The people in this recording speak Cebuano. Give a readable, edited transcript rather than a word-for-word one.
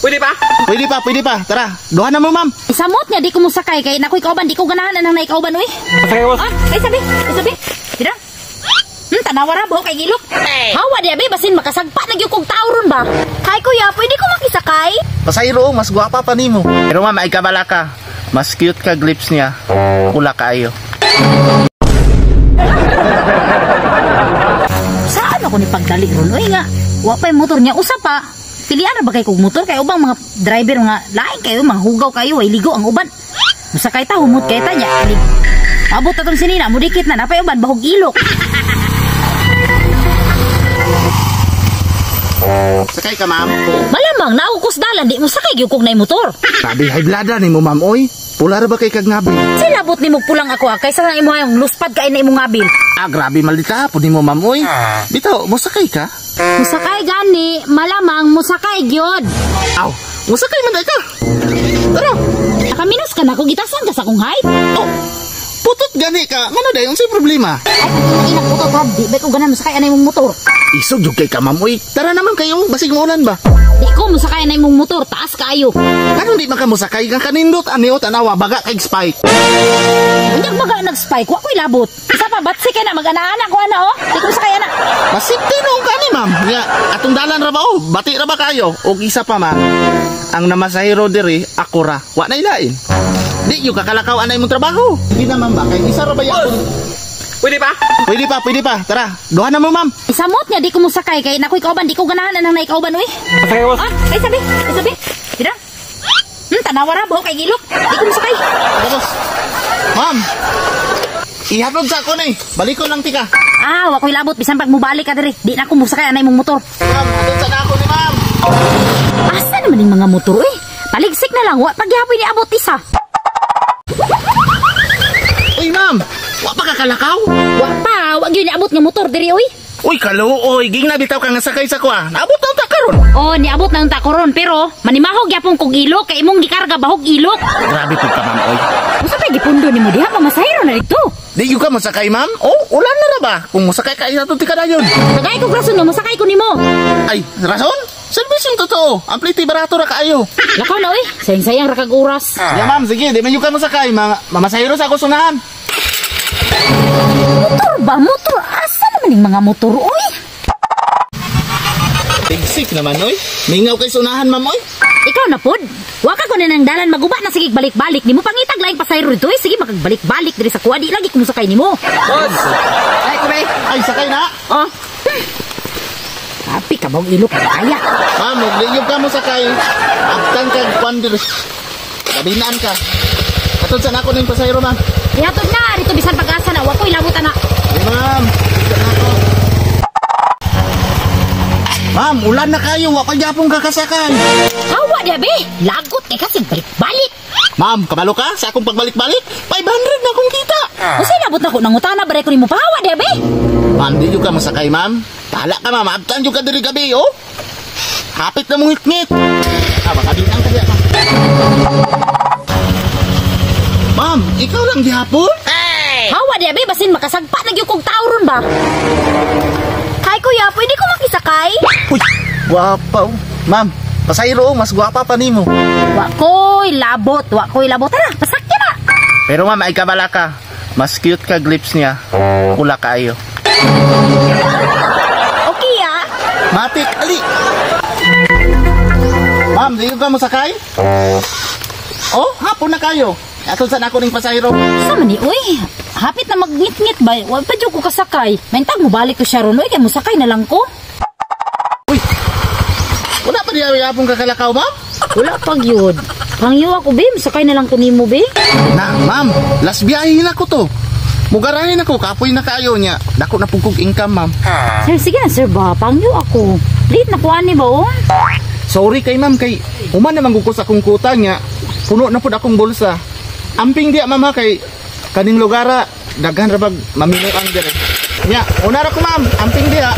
Pwede pa? Pwede pa, pwede pa. Tara, duha na mo, ma'am. Samot nga di ko mosakay kay nakoy kauban, di ko ganahan anang naikauban uy. Sakay, boss. Ah, ay sabi, ay sabi. Dira. Tanawa ra buhok kay gilok. Hawa di abi basin makasagpa na gyud kog tawo ron ba. Hi kuya, pwede ko makisakay? Pasayro, mas gwapa pa nimo. Pero ma'am, ay kabala ka. Mas cute ka lips niya. Pula kaayo. Saan ako ni pagdali ron uy nga? Wa pa'y motor niya usa pa. Pilian ra ba kay kog motor kay ubang mga driver nga lain kayo, mga hugaw kayo, way ligo ang uban. Musakay ta humot kay ta niya. Abot atong sinina, mudikit na napay uban bahog ilok. Sakay ka, ma'am. Malamang naukos dalan di mo sakay gyud kog nay motor. Grabe, high blada ni mo, ma'am, oy. Pula ra ba kay kag ngabil? Silabot nimo pulang ako ah, kaysa sa imo yung luspad kay na imong ngabil. Ah, grabe maldita po nimo, ma'am, oy. Bitaw, mosakay ka? Musakay gani, malamang musakay gyud. Aw, mosakay man day ka. Tara. Nakaminos ka na kung gitasan ka sa akong height. Oh, putot gani ka. Ngano day unsay problema? Ay, ina putot ha, di ba ko ganan musakay anay imong motor. Isog jud kay ka, ma'am, oy. Tara naman kayo, basig maulan ba? Di ko musakay anay imong motor, taas kaayo. Ngano di man ka mosakay ka kanindot ani o tanawa baga kay spike. Unyag baga nag-spike, wa ko'y labot. Isa pa, batsi kay na, mag-ana-ana ko ana, oh. Di ko musakay ana. Masipti noong kani, ma'am. Nga, atong dalan ra ba, oh. Bati ra ba kayo? Og isa pa, ma'am. Ang namasahero diri, ako ra. Wa na ilain. Di yung kakalakaw anay mong trabaho. Hindi na, ma'am ba? Kay isa ra ba yapon? Pwede pa? Pwede pa, pwede pa. Tara, duha na mo, ma'am. Isamot nga, di ko musakay. Kay nakoy kauban, di ko ganahan anang naikauban, uy. Sakay, boss. Ah, ay sabi, ay sabi. Dira. Tanawa ra, buhok kay gilok. Di ko musakay. Tapos, ma'am, ihatod sa ako na eh. Balikon lang tika. Ah, wa ko'y labot. Bisan pag mubalik ka diri. Di na ako musakay anay mong motor. Ma'am, hatod sa na ako ni ma'am. Asa naman yung mga motor, uy? Paligsik na lang, wa pagyapoy ni abot isa. Uy, ma'am, wa pa kakalakaw? Wa pa, wa gyud niabot nga motor diri, uy. Uy, kaluoy, ging na bitaw ka nga sakay sa kuha. Naabot na unta karon. Oh, niabot na unta karon pero manimahog gyapon kog ilok kay imong gikarga bahog ilok. Grabe pud ka, ma'am, oy. Usa pa gipundo nimo diha mamasahero na dito. Di gyud ka mosakay, ma'am? Oh, ulan na ra ba? Kung mosakay ka ihatod ti ka dayon. Tagay kog rason no, mosakay ko nimo. Ay, rason? Serbisyong totoo. Ang pliti barato ra kaayo. Lakaw na, uy. Sayang-sayang ra kag oras. Ya, ma'am, sige, di man gyud ka mosakay. Mamasahero sa ako sunahan. Motor ba? Motor? Asa naman yung mga motor, uy? Tigsik naman, oy. Mingaw kay sunahan, ma'am, oy. Ikaw na pod. Wa ka kunin ang dalan maguba na sige balik-balik nimo pangitag laing pasayro dito, oy. Sige makagbalik-balik diri sa kuha di lagi kumusakay nimo. Boss. Ay, kume. Ay, sakay na. Oh. Happy ka bang ilok kaya? Ma'am, magliyog ka mo sakay. Abtan kag kwan diri. Gabinaan ka. Atod sa nako ning pasayro, ma'am. Ihatod na dito bisan pag-asa na wa koy labutan na. Ay, ma'am. Ma'am, ulan na kayo. Wa pa gyapon kakasakay. Hawa di abi. Lagot kay kasi balik-balik. Ma'am, kabalo ka sa akong pagbalik-balik? 500 na akong kita. Unsay labot na ko nangutana bare ko nimo pahawa di abi. Ma'am, di jud ka masakay, ma'am. Bahala ka, ma'am. Abtan jud ka diri gabi, oh. Hapit na mong ngit-ngit. Ah, baka di ang kaya, ma'am. Ma'am, ikaw lang gihapon? Hey! Hawa di abi basin makasagpa na gyud kog tawo ron ba. Hi kuya, pwede ko makisakay? Uy, gwapa. Oh. Ma'am, pasayro, mas gwapa pa nimo. Wa ko'y labot, wa ko'y labot. Tara, pasakya na. Pero ma'am, ay kabala ka. Mas cute kag lips niya. Pula kaayo. Okay ah. Matik, ali. Ma'am, di ka mosakay? Oh, hapon na kayo. Atol sa nako ning pasayro. Sa man ni, uy. Hapit na magngit-ngit ba? Wa pa jud ko kasakay. Mentag mo balik ko siya ron, uy, kay mosakay na lang ko. Uy. Wala pa diya yapong kakalakaw, ma'am? Wala pa gyud. Pangyo ako, be. Mosakay na lang ko nimo, be. Na, ma'am, last biyahe na ko to. Mugarahin ako, kapoy na kayo niya. Dako na pud kog income, ma'am. Sir, sige na, sir ba? Pangyo ako. Late na ko ani ba, oh? Sorry kay ma'am, kay human naman ko sa akong kuta niya. Puno na pud akong bulsa. Amping diya, ma'am, ha, kay kaning lugara, daghan ra bag mamino ang dire. Nya, una ra ko, ma'am. Amping diya.